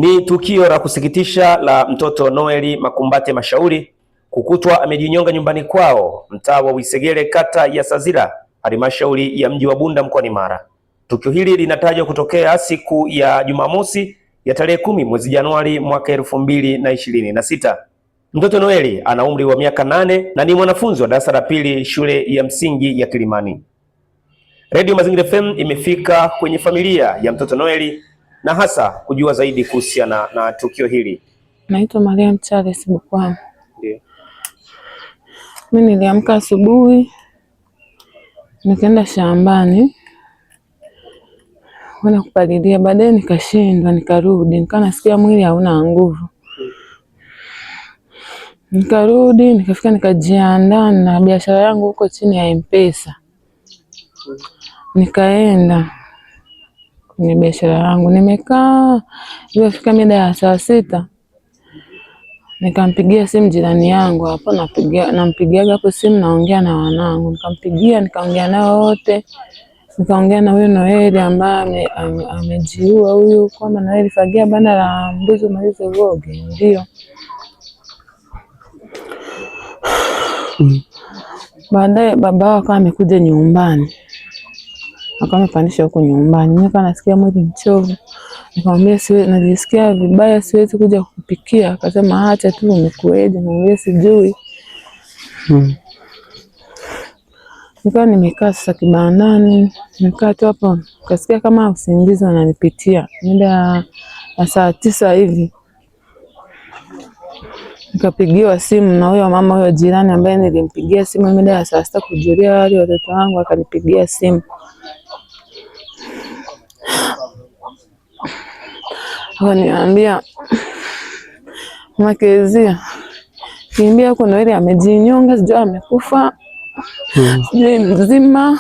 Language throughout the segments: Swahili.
Ni tukio la kusikitisha la mtoto Noeli Makumbate Mashauri kukutwa amejinyonga nyumbani kwao mtaa wa Wisegere kata ya Sazira halmashauri ya mji wa Bunda mkoani Mara. Tukio hili linatajwa kutokea siku ya Jumamosi ya tarehe 10 mwezi Januari mwaka 2026. Mtoto Noeli ana umri wa miaka 8 na ni mwanafunzi wa darasa la pili shule ya msingi ya Kilimani. Radio Mazingira FM imefika kwenye familia ya mtoto Noeli na hasa kujua zaidi kuhusiana na tukio hili. Naitwa Mariam Charles Bukwama. Ndio. Mimi niliamka asubuhi nikaenda shambani kwenda kupalilia, baadaye nikashindwa, nikarudi, nikawa nasikia mwili hauna nguvu. Nikarudi nikafika, nikajiandaa na biashara yangu huko chini ya M-Pesa, nikaenda kwenye biashara yangu, nimekaa ilipofika mida ya saa 6 nikampigia simu jirani yangu hapo, nampigiaga hapo simu, naongea na wanangu. Nikampigia nikaongea nao wote, nikaongea na huyu Noeli ambaye amejiua huyu, kwamba Noeli fagia banda la mbuzi umalize uoge. Ndio. Baadaye baba wao akawa amekuja nyumbani, akawa amepandisha huko nyumbani. Mimi nikawa nasikia mwili mchovu, nikamwambia najisikia vibaya, siwezi kuja kukupikia. Akasema acha tu, umekueje? Nikamwambia sijui. Nikawa nimekaa sasa kibandani, nimekaa tu hapo, nikasikia kama usingizi unanipitia mida ya saa 9 hivi. Nikapigiwa simu na huyo mama huyo jirani ambaye nilimpigia simu mida ya saa 6 kujulia hali watoto wangu, akanipigia simu. Akaniambia, Mama Kezia, kimbia huko, Noeli amejinyonga, sijui amekufa, sijui mzima.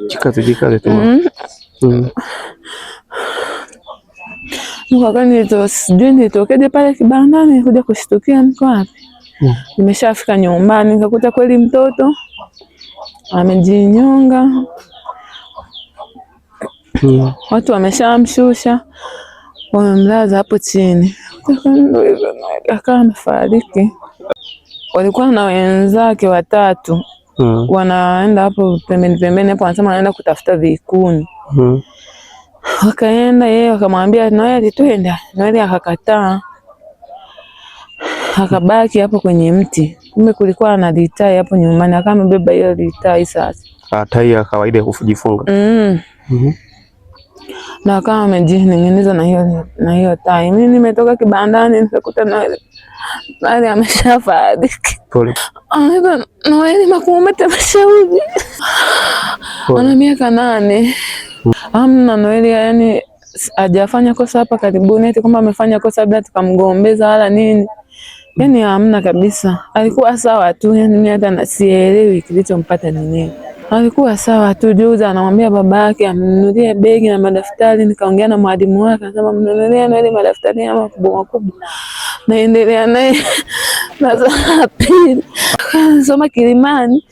Jikaze, jikaze tu. Sijui nilitokeje pale kibandani kuja kushtukia niko wapi. Nimeshafika nyumbani nikakuta kweli mtoto amejinyonga. Watu wameshamshusha, wamemlaza hapo chini. Akawa amefariki. Walikuwa na wenzake watatu. Wanaenda hapo pembeni pembeni hapo, wanasema wanaenda kutafuta vikuni. Wakaenda yeye wakamwambia Noeli twende. Noeli akakataa. Akabaki hapo kwenye mti. Kumbe kulikuwa na litai hapo nyumbani, akawa amebeba hiyo litai sasa. Tai ya kawaida ya kujifunga. Na akawa amejining'iniza na hiyo tai. Mimi nimetoka kibandani nikakuta Noeli ameshafariki. Pole. Anaitwa Noeli Makumbate Mashauri. Pole. Ana miaka 8. Hamna Noeli, yani hajafanya kosa hapa karibuni, eti kwamba amefanya kosa labda tukamgombeza wala nini. Yani hamna kabisa. Alikuwa sawa tu, yani mimi hata sielewi kilichompata ni nini. Alikuwa sawa tu. Juzi anamwambia baba yake amnunulie begi na madaftari, nikaongea na mwalimu wake akasema mnunulie Noeli madaftari haya makubwa makubwa. Naendelea naye darasa la pili. Akasoma Kilimani.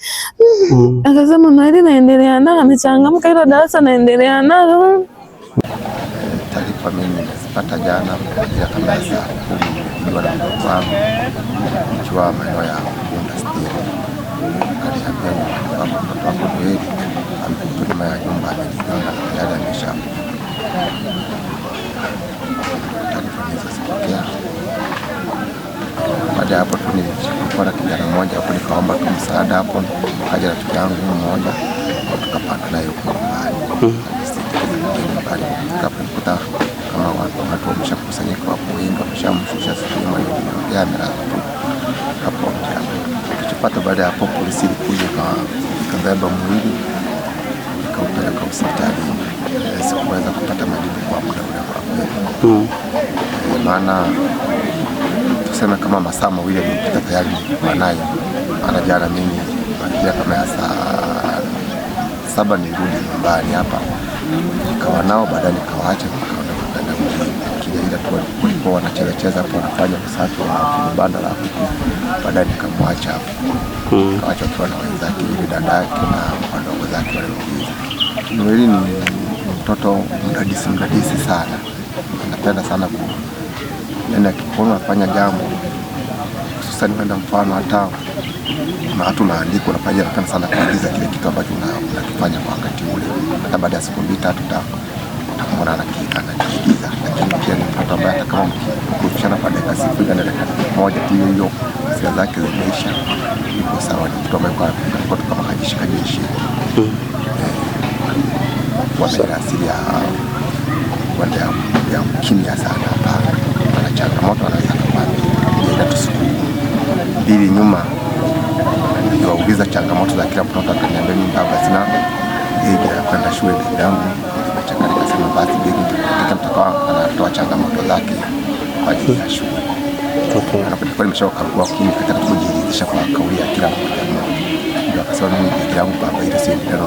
Akasema Noeli naendelea naye, amechangamka hilo darasa naendelea nalo. Taarifa mimi nimezipata jana kuanzia kama saa 10 nikiwa na mdogo wangu nikiwa maeneo ya Bunda Stili. Akaniambia nyumbani kwamba mtoto wangu Noeli amekutwa nyuma ya nyumba amejinyonga na tayari ameshakufa. Taarifa nilizozipokea. Baada ya hapo tu nilikuwa na kijana mmoja hapo, nikaomba tu msaada hapo, akaja rafiki yangu mmoja, tukapanda naye huko nyumbani. Nyumbani nikakuta kama watu wameshakusanyika, wapo wengi, wameshamshusha sijui mali ya amelala tu hapo hapo. Tulichopata baada ya hapo, polisi ilikuja ikabeba mwili ikaupeleka hospitalini. Sikuweza kupata majibu kwa muda ule kwa kweli. Maana tuseme kama masaa 2 yaliyopita tayari nilikuwa naye. Maana jana mimi majira kama ya saa 7 nilirudi nyumbani hapa, nikawa nao, baadaye nikawaacha nikaondoka kwenda mjini. Kile ila tu walikuwa wanacheza hapo, wanafanya usafi wa banda la kuku, baadaye nikamwacha hapo. Nikawaacha wakiwa na wenzake, yule dada yake na wadogo zake wale wawili. Noeli ni mtoto mdadisi sana. Anapenda sana ku, yani akikuona unafanya jambo hususan wenda mfano hata kuna watu unaandika unafanya, anapenda sana kuigiza kile kitu ambacho unakifanya kwa wakati ule, hata baada ya siku mbili tatu utamwona anakiigiza. Lakini pia ni mtoto ambaye hata kama mkikorofishana kwa dakika 0 na dakika moja tu, hiyo hiyo hasira zake zimeisha, yuko sawa. Ni mtu ambaye alikuwa tu kama kajeshi kajeshi, kuwa na ile asili ya kwenda ya kimya sana. Hapana, ana changamoto anaweza akakwambia, ila tu siku mbili nyuma niliwauliza changamoto za kila mtoto, akaniambia mimi baba sina begi ya kwenda shule, begi yangu limechaka. Nikasema basi begi nitakuletea, mtoto wangu anatoa changamoto zake kwa ajili ya shule. Anapokuwa nimeshakagua kimi katika kujiridhisha kwa kauli ya kila mmoja mmoja, ndio akasema mimi begi yangu baba, ile si ndio.